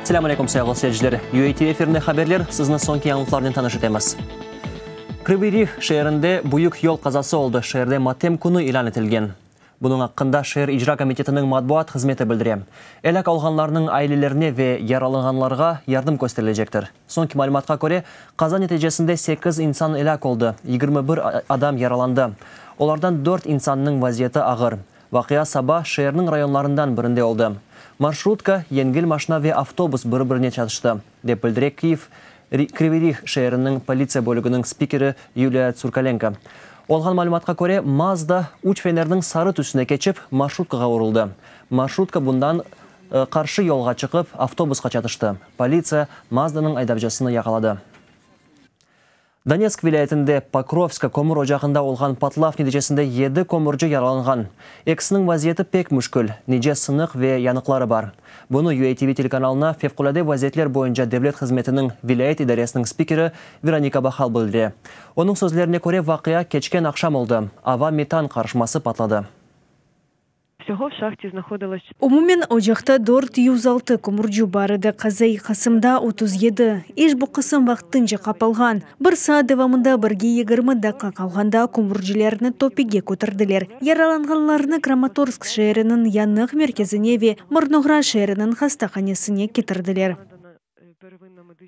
Selâm aleyküm, sayğılı seyirciler! UATV efirinde haberler, sizni soñki yañılıqlarnen tanış etemiz. Krıvıy Rih şeerinde büyük yol qazası oldı, şeerde matem künü ilân etilgen. Bunıñ aqqında şeer icra komitetiniñ matbuat hızmeti bildire. Elâk olğanlarnıñ ailelerine ve yaralanğanlarğa yardım kösterilecektir. Soñki malümatqa köre, qaza neticesinde sekiz insan elâk oldı, 21 adam yaralandı. Olardan dört insannıñ vaziyeti ağır. Vaqia saba şeerniñ rayonlarından birinde oldı. Marşrutka, yengil maşna ve avtobus bir-birine çatıştı, dep bildire Kyiv Krıvıy Rih şeeriniñ politsiya bölüginiñ spikeri Yuliya Tsurkalenko. Olğan malümatqa köre, Mazda üç fenerniñ sarı tüsüne keçip, marşrutkağa uruldı. Marşrutka bundan qarşı yolğa çıqıp, avtobusqa çatıştı. Politsiya Mazdanıñ aydavcısını yaqaladı. Donetsk vilâyetinde Pokrovska kömür ocağında olğan patlav neticesinde yedi kömürci yaralanğan. Ekisiniñ vaziyeti pek müşkül, nice sınıq ve yanıqları bar. Bunı UATV telekanalına Fevqulâde vaziyetler boyunca devlet hızmetiniñ vilâyet idaresiniñ spikeri Veronika Bahal bildire. Onıñ sözlerine köre, vaqia keçken aqşam oldı, ava-metan qarışması patladı. Umumen ocaqta 406 kömürci bar edi, qazaiy qısımda, 37. İşbu qısım vaqtınca qapalğan. Bir saat devamında birge 20 daqqa qalğanda kömürcilerni töpege köterdiler. Yaralanğanlarnı Kramatorsk şeeriniñ yanıq merkezine ve Mırnoğrad şeeriniñ hastahanesine ketirdiler.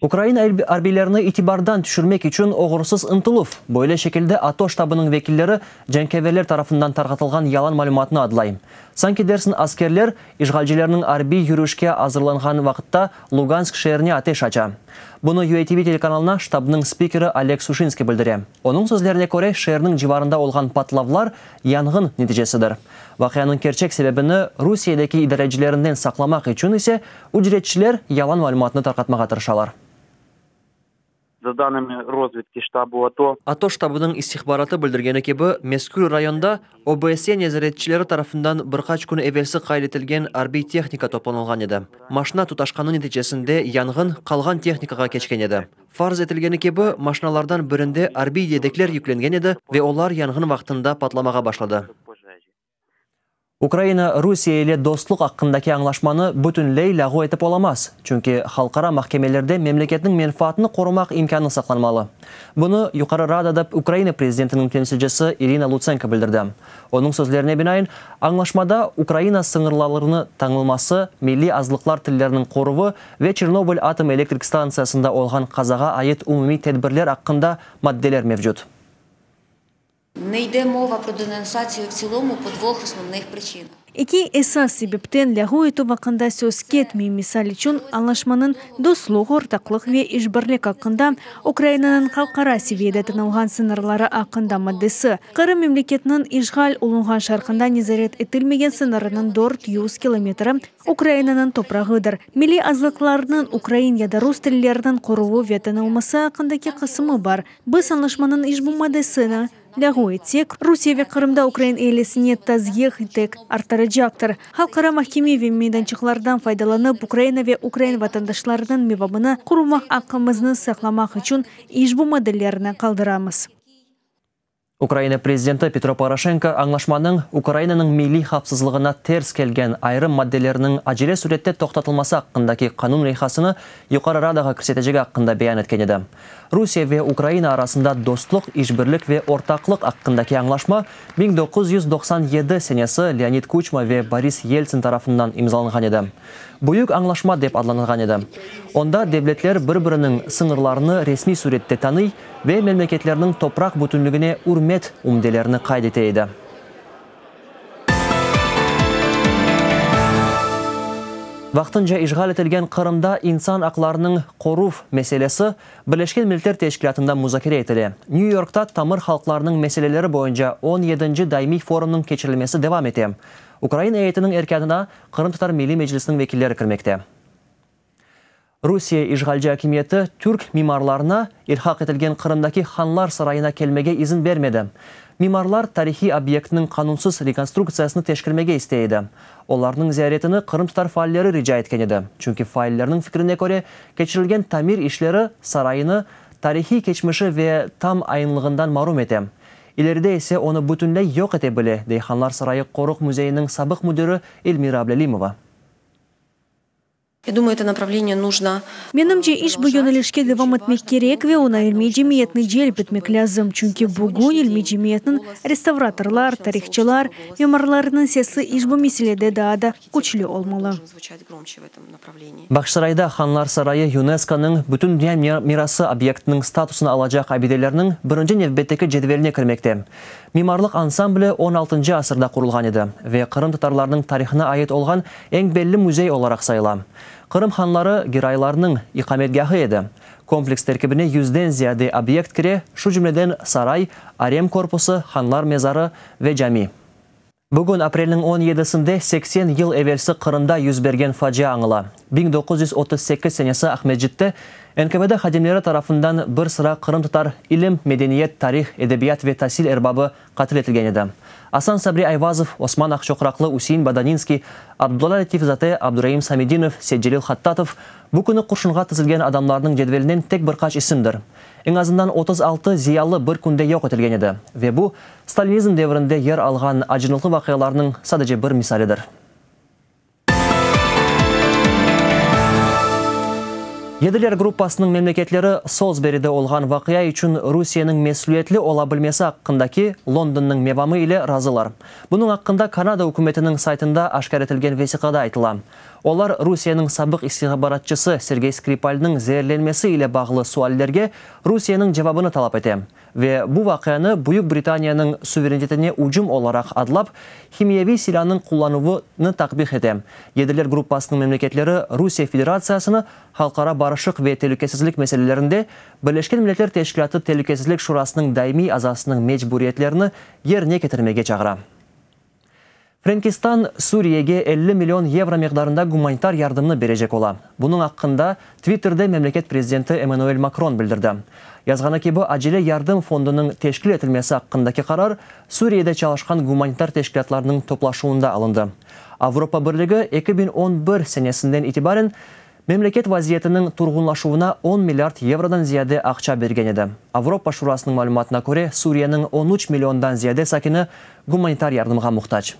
Ukraina arbiylerini itibardan tüşürmek içün oğursız ıntıluv, böyle şekilde ATO ştabınıñ vekilleri cenkâverler tarafından tarqatılğan yalan malümatnı adlay. Sanki dersin askerler, işğalcilerniñ arbiy yürüşke azırlanğan vaqıtta Lugansk şeerine ateş aça. Bunı UATV telekanalına ştabnıñ spikeri Oleg Suşinskiy bildire. Onıñ sözlerine köre, şeerniñ civarında olğan patlavlar yanğın neticesidir. Vaqianıñ kerçek sebebini Rusiyedeki idarecilerinden saqlamaq içün ise ücretçiler yalan malümatnı tarqatmağa tırışalar. Za danımi rozvidki ştabu ATO. ATO ştabınıñ istihbaratı bildirgeni kibi, mezkür rayonda OBSE nezaretçileri tarafından bir qaç kün evelsi qayd etilgen arbiy tehnika toplanılğan edi. Maşna tutaşqanı neticesinde yanğın qalğan tehnikağa keçken edi. Farz etilgeni kibi, maşnalardan birinde arbiy yedekler yüklengen edi ve olar yanğın vaqtında patlamağa başladı. Ukraina Rusiye ile dostluq aqqındaki añlaşmanı bütünley lâğu etip olamaz, çünki halqara mahkemelerde memleketniñ menfaatını qorumaq imkânı saqlanmalı. Bunı Yuqarı Radada Ukraina prezidentiniñ temsilcisi İrina Lutsenko bildirdi. Onıñ sözlerine binaen, añlaşmada Ukraina sıñırlalrını tañılması, milliy azlıqlar tilleriniñ qoruvı ve Çernobıl atom elektrik stantsiyasında olğan qazağa ait umumiy tedbirler aqqında maddeler mevcut. Ne yde mova pro denonsatsiyu v tsilomu po dvoh osnovnih priçinah. Eki esas sebepten lâğu etüv aqqında söz ketmey, misal içün, añlaşmanıñ dostluq, ortaqlıq ve işbirlik aqqında Ukrainanıñ halqara seviyede tanılğan sıñırları aqqında maddesi, Qırım memleketiniñ işğal olunğan şarqında nezaret etilmegen sıñırınıñ 400 kilometri Ukrainanıñ toprağıdır, milliy azlıqlarnıñ ukrain ya da rus tilleriniñ qoruvı ve tanılması aqqındaki qısımı bar. Biz añlaşmanıñ işbu maddesini lâğu etsek, Rusiye ve Qırımda ukrain ealisine tazyıq tek arttıracaqtır. Halqara mahkeme ve meydançıqlardan faydalanıp, Ukraina ve ukrain vatandaşlarınıñ mevamını qorumaq aqqımıznı saqlamaq içün işbu maddelerni qaldıramız. Ukraina prezidenti Petro Poroşenko añlaşmanıñ Ukrainanıñ milliy havfsızlığına ters kelgen ayırım maddeleriniñ acele sürette toqtatılması aqqındaki qanun leyhasını Yuqarı Radağa kirsetecegi aqqında beyan etken edi. Rusiye ve Ukraina arasında dostluq, işbirlik ve ortaqlıq aqqındaki añlaşma 1997 senesi Leonid Kuçma ve Boris Yeltsin tarafından imzalanğan edi. Büyük añlaşma dep adlanılğan edi. Onda devletler bir-biriniñ sıñırlarını resmiy sürette tanıy ve memleketlerniñ topraq bütünligine ürmet ümdelerini qayd ete edi. Vaqtınca işğal etilgen Qırımda insan aqlarınıñ qoruv meselesi Birleşken Milletler Teşkilâtında muzakere etile. Nyü-Yorkta tamır halqlarınıñ meseleleri boyunca on yedinci daimiy forumnıñ keçirilmesi devam ete. Ukrain eyetiniñ erkânına Qırımtatar Milliy Meclisiniñ vekilleri kirmekte. Rusiye işğalci akimiyeti türk mimarlarına ilhaq etilgen Qırımdaki Hanlar sarayına kelmege izin bermedi. Mimarlar tarihiy obyektniñ qanunsız rekonstruktsiyasını teşkirmege istey edi. Olarnıñ ziyaretini qırımtatar faalleri rica etken edi, çünki faillerniñ fikrine köre, keçirilgen tamir işleri sarayını tarihiy keçmişi ve tam ayınlığından marum ete. İleride ise onı bütünley yoq ete bile, dey Hanlar sarayı qoruq müzeyiniñ sabıq müdiri Elmira Ablâlimova. Ya dumaya, eto naprawleniye nujno. Menimce, işbu yönelişke devam etmek kerek ve oña ilmiy cemiyetni celp etmek lâzim, çünki bugün ilmiy cemiyetniñ, restavratorlar, tarihçılar, mimarlarnıñ sesi işbu meselede daa da küçlü olmalı. Bağçasarayda Hanlar sarayı YUNESKOnıñ Bütündünya mirası obyektiniñ statusını alacaq abidelerniñ birinci nevbetteki cedveline kirmekte. Mimarlıq ansambli on altıncı asırda qurulğan edi ve qırımtatarlarnıñ tarihına ait olğan eñ belli müzey olaraq sayıla. Qırım hanları Giraylarnıñ iqametgâhı edi. Kompleks terkibine yüzden ziyade obyekt kire, şu cümleden saray, arem korpusı, hanlar mezarı ve cami. Bugün, aprelniñ on yedisinde, 80 yıl evelsi Qırımda yüz bergen facia añıla. 1938 senesi Aqmescitte NKVD hadimleri tarafından bir sıra qırımtatar ilim, medeniyet, tarih, edebiyat ve tasil erbabı qatil etilgen edi. Asan Sabri Ayvazov, Osman Aqçoqraqlı, Üsein Badaninskiy, Abdulla Lâtif-zade, Abduraim Samedinov, Seytcelil Hattatov bu künü qurşunğa tizilgen adamlarnıñ cedvelinden tek bir qaç isimdir. Eñ azından 36 ziyalı bir künde yoq etilgen edi ve bu, stalinizm devrinde yer alğan acınıqlı vaqialarnıñ sadece bir misalidir. Yediler gruppasınıñ memleketleri Solsberide olğan vaqia içün Rusiyeniñ mesüliyetli ola bilmesi aqqındaki Londonnıñ mevamı ile razılar. Bunıñ aqqında Kanada ükümetiniñ saytında aşkâr etilgen vesiqada aytıla. Olar Rusiyeniñ sabıq istihbaratçısı Sergey Skripalniñ zeerlenmesi ile bağlı suallerge Rusiyeniñ cevabını talap ete. Ve bu vaqianı Büyük Britaniyanıñ suverenitetine ücüm olaraq adlap, himiyeviy silânıñ qullanuvını takbih ete. Yediler gruppasınıñ memleketleri Rusiye Federatsiyasını halqara barışıq ve telükesizlik meselelerinde Birleşken Milletler Teşkilâtı Telükesizlik Şurasınıñ daimiy azasınıñ mecburiyetlerini yerine ketirmege çağıra. Frenkistan Suriyege 50 million yevro miqdarında gumanitar yardımnı berecek ola. Bunıñ aqqında Twitterde memleket prezidenti Emmanuel Makron bildirdi. Yazğanı kibi, acele yardım fondunıñ teşkil etilmesi aqqındaki qarar Suriyede çalışqan gumanitar teşkilâtlarnıñ toplaşuvında alındı. Avropa Birligi 2011 senesinden itibaren Memleket vaziyetiniñ turğunlaşuvına on milliard yevrodan ziyade aqça bergen edi. Avropa Şurasınıñ malümatına köre, Suriyeniñ on üç milliondan ziyade sakini gumanitar yardımğa muhtac.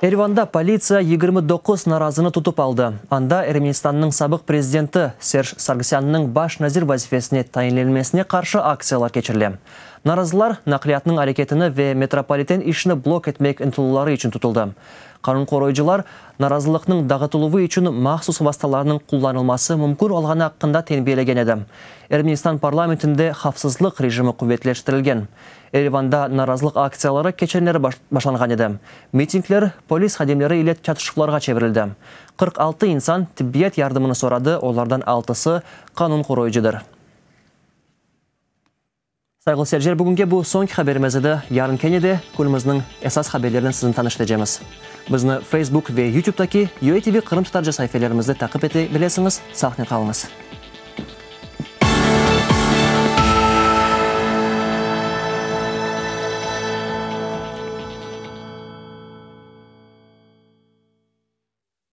Erivanda politsiya 29 narazını tutıp aldı. Anda Ermenistannıñ sabıq prezidenti Serj Sargsânnıñ baş nazir vazifesine tayinlenmesine qarşı aktsiyalar keçirile. Narazılar naqliyatnıñ areketini ve metropoliten işini blok etmek ıntıluvları içün tutuldı. Qanun qoruyıcılar, narazılıqnıñ dağıtıluvı içün mahsus vastalarnıñ qullanılması mümkün olğanı aqqında tenbiyelegen edi. Ermenistan parlamentinde havfsızlıq rejimi quvetleştirilgen. Erevanda narazılıq aktsiyaları keçenleri başlanğan edi. Mitingler polis hadimleri ile çatışuvlarğa çevirildi. 46 insan tibbiyet yardımını soradı, olardan altısı qanun qoruyıcıdır. Sayğılı seyirciler, bugünge bu soñki haberimiz edi. Yarın kene de künümizniñ esas haberlerinen sizni tanış etecemiz. Bizni Facebook ve YouTube'daki UATV Qırımtatarca saifelerimizde taqip ete bilesiñiz. Sağlıqnen qalıñız.